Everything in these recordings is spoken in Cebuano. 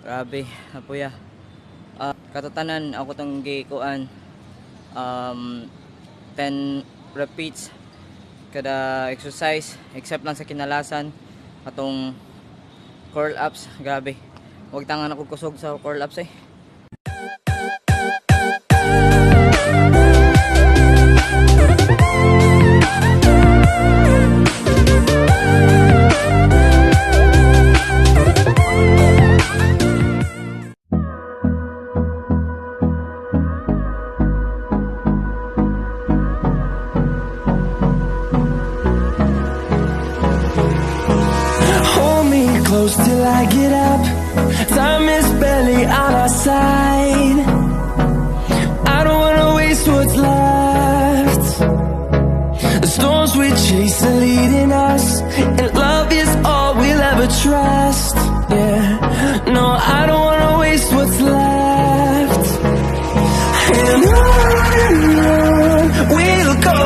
Grabe, apoya. Katatanan ako tong gikuan 10 repeats kada exercise except lang sa kinalasan atong curl ups. Grabe, wag tangan ako kusog sa curl ups eh. Hold me close till I get up. Time is barely on our side. I don't wanna waste what's left. The storms we chase are leading us, and love is all we'll ever trust. Yeah, no, I don't wanna waste what's left. And on we'll go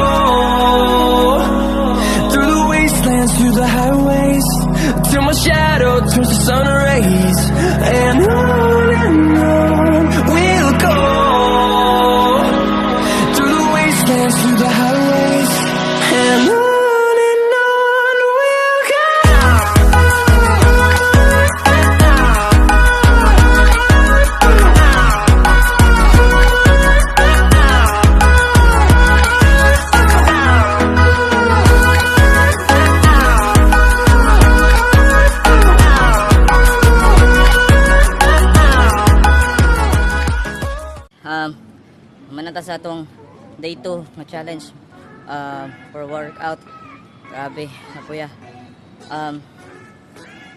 through the wastelands, through the highways, till my shadow turns to sun rays. And on we'll go through the wastelands, through the highways, and on we'll go. Manata sa atong day 2 nga challenge for workout. Grabe, apoya.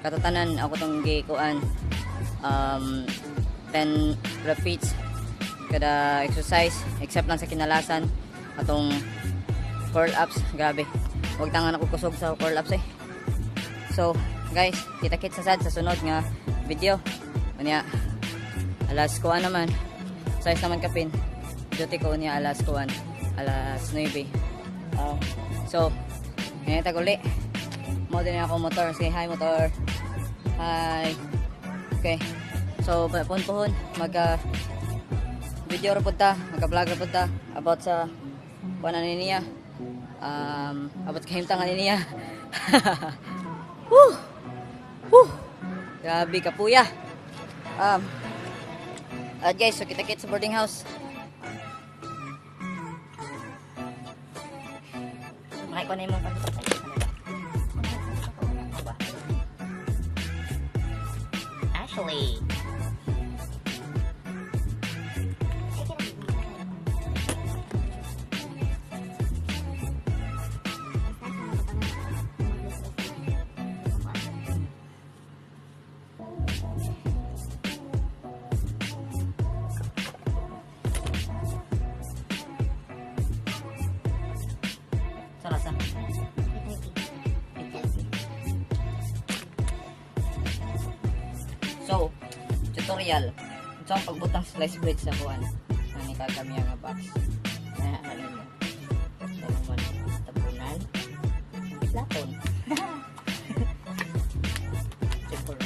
Katatanan ako tong gikuan 10 repeats kada exercise except lang sa kinalasan atong curl ups. Grabe, wag tangan ako kusog sa curl ups eh. So guys, kita kits sa sad sa sunod nga video. Unya alas kuan naman, size naman kapin duty ko niya alas kuan, alas 9. So ngayon taguli mo din ako motor. Say hi, motor. Hi. Okay, so pohon mag video ra pud ta, magka-vlog ra pud ta about sa kuan ani niya, about kahimtang ani niya. Woo! Woo! Grabe kapuya. At guys, so kita-kits sa boarding house. Makay ko na yung mga Ashley. Sa rasa? 8:30. So, tutorial. Ito ang pagbutang slice bread sa kuan. Ang ikagami nga box. Na ano mo. Dalawang tabunan. Platon. Simple.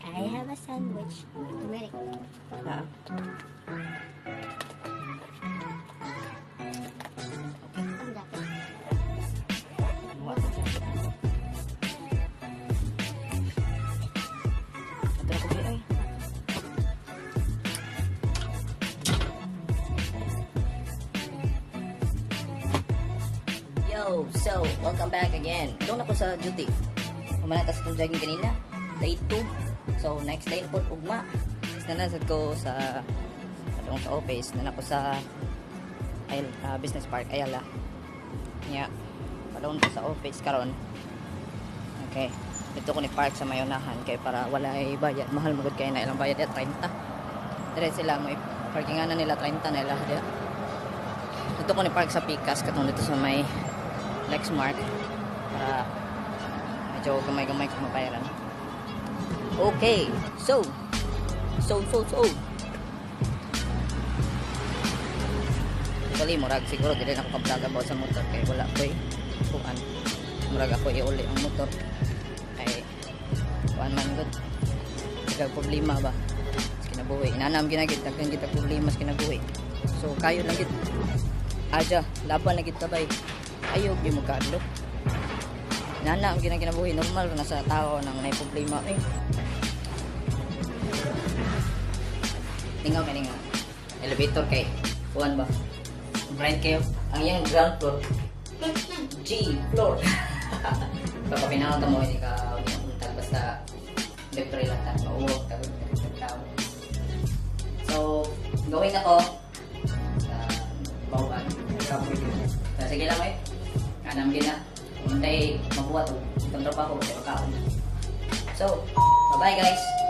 I have a sandwich. Turmeric. Ah. Ang jacket. What? Ito na ko ay. Yo, so welcome back again. Doon ako sa duty. Humanata sa itong jogging kanina. Day 2. So next day na po ugma. Is na nasad ko sa atong sa office, na ako sa ay, business park Ayala. Nya, padung ko sa office karon. Okay. Dito ko ni park sa mayonahan kay para walay bayad. Mahal magud kay na ilang bayad at 30. Dire sila may parkingan na nila, 30 na ila diya. Dito ko ni park sa Pikas katong dito sa may Lexmark para medyo gamay-gamay ko mabayaran. Okay, so. Actually, murag siguro dili na ako ka-vlog about sa motor kay wala ko'y kuan. Murag ako iuli ang motor. Kay kuan man gud. Ikaw problema ba? Sa kinabuhi. Inanam ginagit daghan kita problema sa kinabuhi. So kayo lang gid. Aja, laban na gid tabay. Ayaw gyud mo kaadlok. Nana ang ginaginabuhi, normal na sa tao nang may problema eh. Tingaw kani nga elevator kay kuan ba? Bright kayo. Ang iyang ground floor G floor. Papapinaw ta mo, hindi ka untag, basta libre lang ta mauwag ta tao. So going ako sa bawaan. So, sige lang eh. Anam gina. Untay mabuhat og itong trabaho kay makaon. So, bye-bye, guys.